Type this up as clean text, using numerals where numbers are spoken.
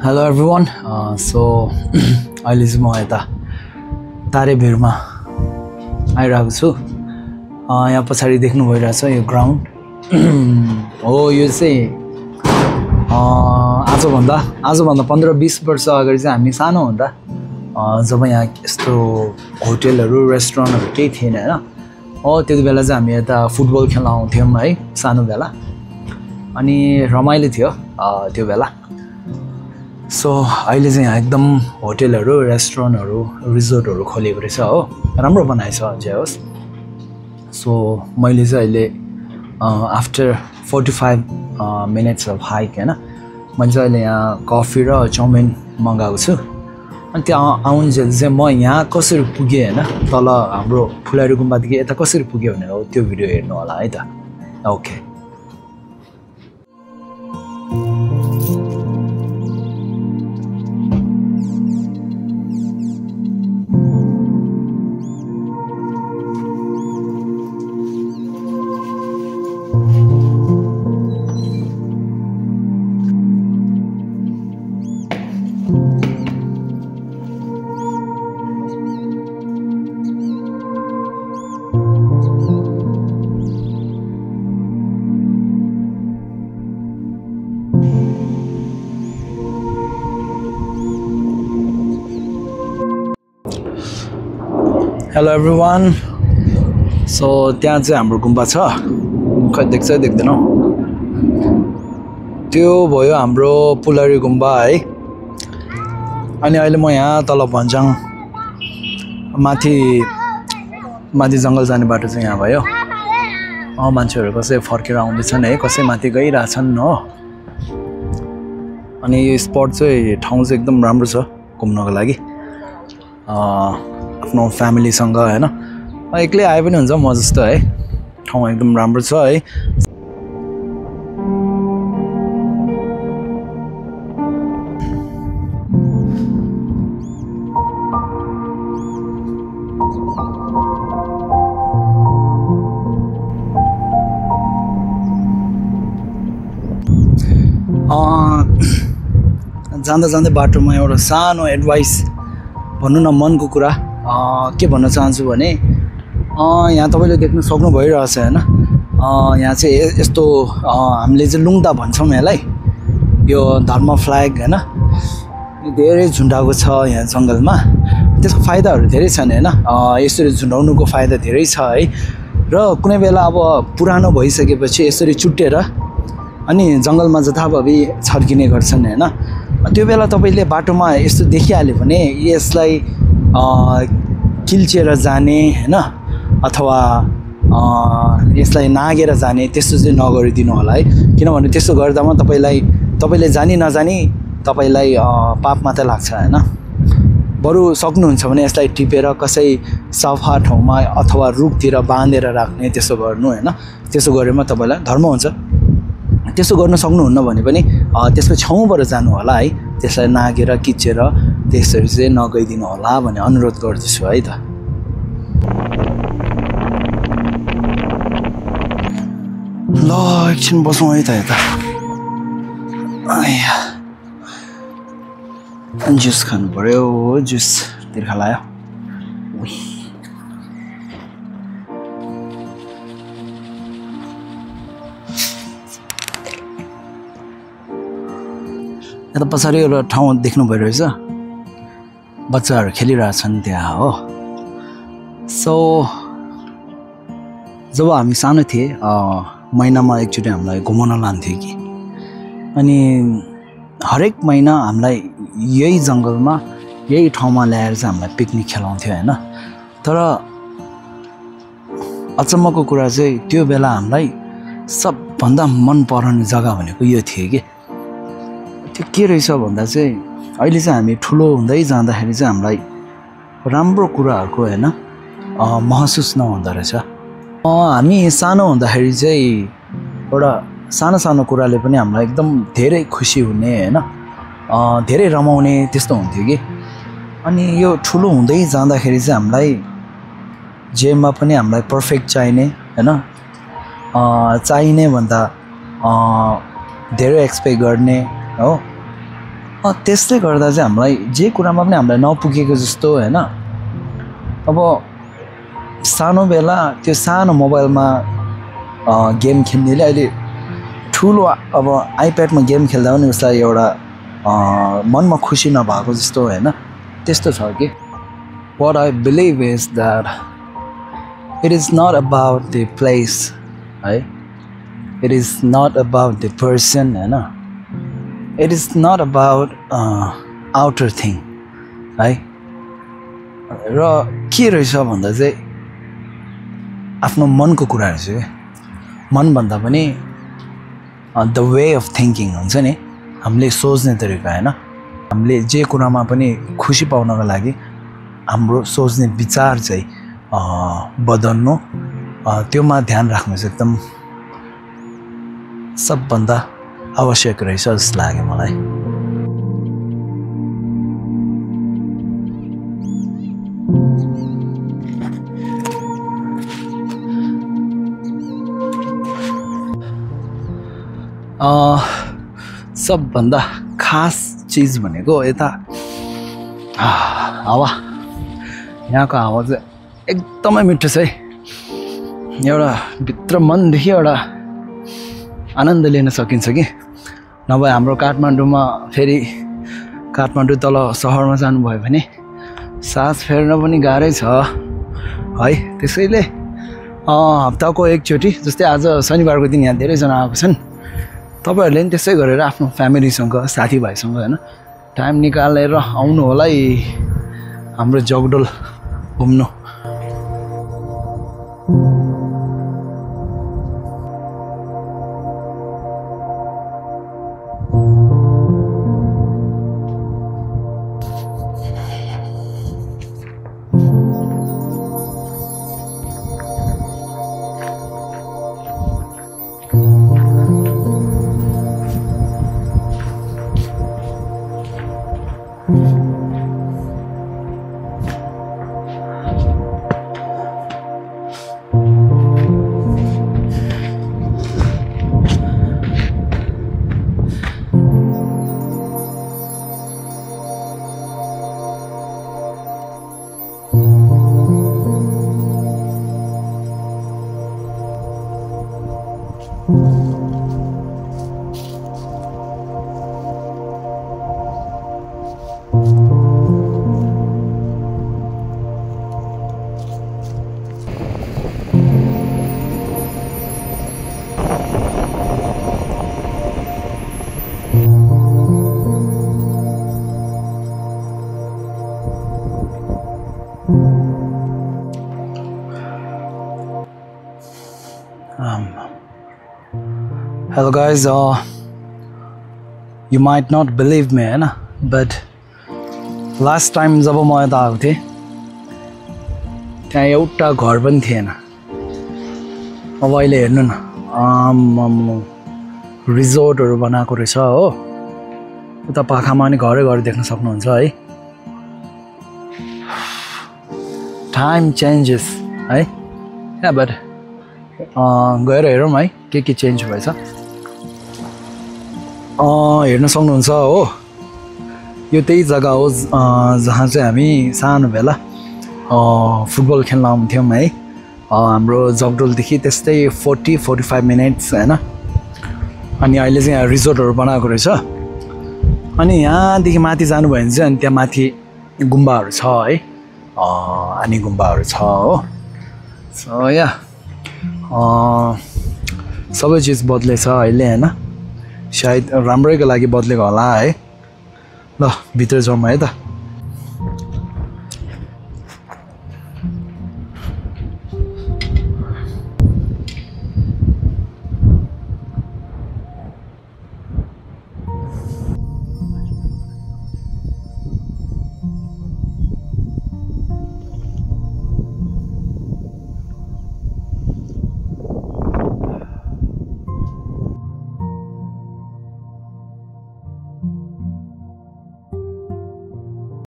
Hello everyone. So अहिले चाहिँ म यता तारेभिरमा आइरहेको छु। यहाँ पछाडि देख्नु भइरहेछ यो ग्राउन्ड हो। यो चाहिँ आजभन्दा 15-20 वर्ष अगाडि चाहिँ हामी सानो हुँदा जब यहाँ यस्तो होटलहरू रेस्टुरेन्टहरू केही थिएन हैन, हो त्यति बेला चाहिँ हामी यता फुटबल खेल्न आउँथ्यौँ है सानो बेला, अनि रमाइलो थियो त्यो बेला। सो अहिले चाहिँ यहाँ एकदम होटलहरू रेस्टुरेन्टहरू रिजोर्टहरू खोलेको रहेछ हो, राम्रो बनाएछ अझै होस्। सो मैले चाहिँ अहिले आफ्टर 45 मिनट्स अफ हाइक हैन, मैले चाहिँ अहिले यहाँ कफी र चाउमिन मगाएको छु। अनि त्यहाँ आउन्जेल चाहिँ म यहाँ कसरी पुगेँ हैन, तल हाम्रो फुलारी गुम्बादेखि यता कसरी पुग्यो भनेर हो त्यो भिडियो हेर्नु होला है त। Okay, hello everyone. सो त्यहाँ चाहिँ हाम्रो गुम्बा छ, खै देख्छ देख्दैन, त्यो भयो हाम्रो फुलारी गुम्बा है। अनि अहिले म यहाँ तल भन्ज्याङ माथि जङ्गल जाने बाटो चाहिँ यहाँ भयो। मान्छेहरू कसै फर्केर आउँदैछन् है, कसै माथि गइरहेछन् हो। अनि यो स्पट चाहिँ ठाउँ चाहिँ एकदम राम्रो छ घुम्नको लागि, आफ्नो फ्यामिलीसँग हैन, एक्लै आए पनि हुन्छ म जस्तो है। ठाउँ एकदम राम्रो छ है। जाँदा जाँदै बाटोमा एउटा सानो एडभाइस भन्नु न, मनको कुरा के भन्न चाहन्छु भने यहाँ तपाईँले देख्न सक्नु भइरहेछ हैन, यहाँ चाहिँ यस्तो हामीले चाहिँ लुङ्दा भन्छौँ यसलाई, यो धर्म फ्ल्याग हैन, धेरै झुन्डाएको छ यहाँ जङ्गलमा। त्यसको फाइदाहरू धेरै छन् हैन, यसरी झुन्डाउनुको फाइदा धेरै छ है। र कुनै बेला अब पुरानो भइसकेपछि यसरी चुट्टेर अनि जङ्गलमा जथाभावी छर्किने गर्छन् हैन। त्यो बेला तपाईँले बाटोमा यस्तो देखिहाल्यो भने यसलाई किल्चेर जाने हैन, अथवा यसलाई नागेर जाने त्यस्तो चाहिँ नगरिदिनु होला है। किनभने त्यस्तो गर्दामा तपाईँले जानी नजानी तपाईँलाई पाप मात्रै लाग्छ हैन। बरु सक्नुहुन्छ भने यसलाई टिपेर कसै सफा ठाउँमा अथवा रुखतिर बाँधेर राख्ने, त्यसो गर्नु हैन। त्यसो गरेमा तपाईँलाई धर्म हुन्छ। त्यसो गर्न सक्नुहुन्न भने पनि त्यसको छेउबाट जानु होला है, त्यसलाई नागेर किचेर त्यसरी चाहिँ नगइदिनु होला भन्ने अनुरोध गर्दछु है त। ल एकछिन बसौँ है त यता। जुस खानु पर्यो, जुस तिर्खा लायो। यता पछाडि एउटा ठाउँ देख्नु भइरहेछ, बच्चाहरू खेलिरहेछन् त्यहाँ हो। सो जब हामी सानो थिए महिनामा एकचोटि हामीलाई घुमाउन लान्थ्यो कि, अनि हरेक महिना हामीलाई यही जङ्गलमा यही ठाउँमा ल्याएर चाहिँ हामीलाई पिकनिक खेलाउँथ्यो हैन। तर अचम्मको कुरा चाहिँ त्यो बेला हामीलाई सबभन्दा मन पराउने जग्गा भनेको यो थियो कि। त्यो के रहेछ भन्दा चाहिँ अहिले चाहिँ हामी ठुलो हुँदै जाँदाखेरि चाहिँ हामीलाई राम्रो कुराहरूको हैन महसुस नहुँदो रहेछ। हामी सानो हुँदाखेरि चाहिँ एउटा सानो कुराले पनि हामीलाई एकदम धेरै खुसी हुने हैन, धेरै रमाउने त्यस्तो हुन्थ्यो कि। अनि यो ठुलो हुँदै जाँदाखेरि चाहिँ हामीलाई जेमा पनि हामीलाई पर्फेक्ट चाहिने हैन, चाहिने भन्दा धेरै एक्सपेक्ट गर्ने हो। त्यसले गर्दा चाहिँ हामीलाई जे कुरामा पनि हामीलाई नपुगेको जस्तो हैन अब सानो बेला त्यो सानो मोबाइलमा गेम खेल्नेले अहिले ठुलो अब आइप्याडमा गेम खेल्दा पनि उसलाई एउटा मनमा खुसी नभएको जस्तो हैन त्यस्तो छ कि what I believe is that it is not about the place right it is not about the person हैन it is not about outer thing right र के रहेछ भन्दा चाहिँ आफ्नो मनको कुरा रहेछ के मन भन्दा पनि द वे अफ थिङ्किङ हुन्छ नि हामीले सोच्ने तरिका हैन हामीले जे कुरामा पनि खुसी पाउनको लागि हाम्रो सोच्ने विचार चाहिँ बदल्नु त्योमा ध्यान राख्नु चाहिँ एकदम सबभन्दा आवश्यक रहेछ जस्तो लाग्यो मलाई सबभन्दा खास चीज भनेको यता हावा यहाँको हावा चाहिँ एकदमै मिठो छ है एउटा भित्र मनदेखि एउटा आनन्द लिन सकिन्छ कि नभए हाम्रो काठमाडौँमा फेरि काठमाडौँ तल सहरमा जानुभयो भने सास फेर्न पनि गाह्रै छ है त्यसैले हप्ताको एकचोटि जस्तै आज शनिबारको दिन यहाँ धेरैजना आएको छन् तपाईहरुले पनि त्यसै गरेर आफ्नो फ्यामिलीसँग साथीभाइसँग हैन टाइम निकालेर आउनु होला है हाम्रो जगडोल घुम्नु Hello guys, you might not believe me, है ना? But last time जब म यता आएको थिएँ त्यहाँ एउटा घर पनि थिएन। अब अहिले हेर्नु न रिजोर्टहरु बनाएको रहेछ हो। उता पाखामा नि घरै घर देख्न सक्नुहुन्छ है। Time changes, है? Yeah, but गएर हेरौँ है के चेन्ज भएछ। हेर्न सक्नुहुन्छ हो यो त्यही जग्गा हो जहाँ चाहिँ हामी सानो बेला फुटबल खेल्न आउँथ्यौं है हाम्रो जगडोलदेखि त्यस्तै 40-45 मिनेट्स हैन अनि अहिले चाहिँ यहाँ रिजोर्टहरु बनाएको रहेछ अनि यहाँदेखि माथि जानु भयो भने चाहिँ अनि त्यहाँ माथि गुम्बाहरु छ है अनि गुम्बाहरु छ हो सो या सबै चीज बदलेछ अहिले हैन सायद राम्रैको लागि बदलेको होला है ल भित्र जाउँ है त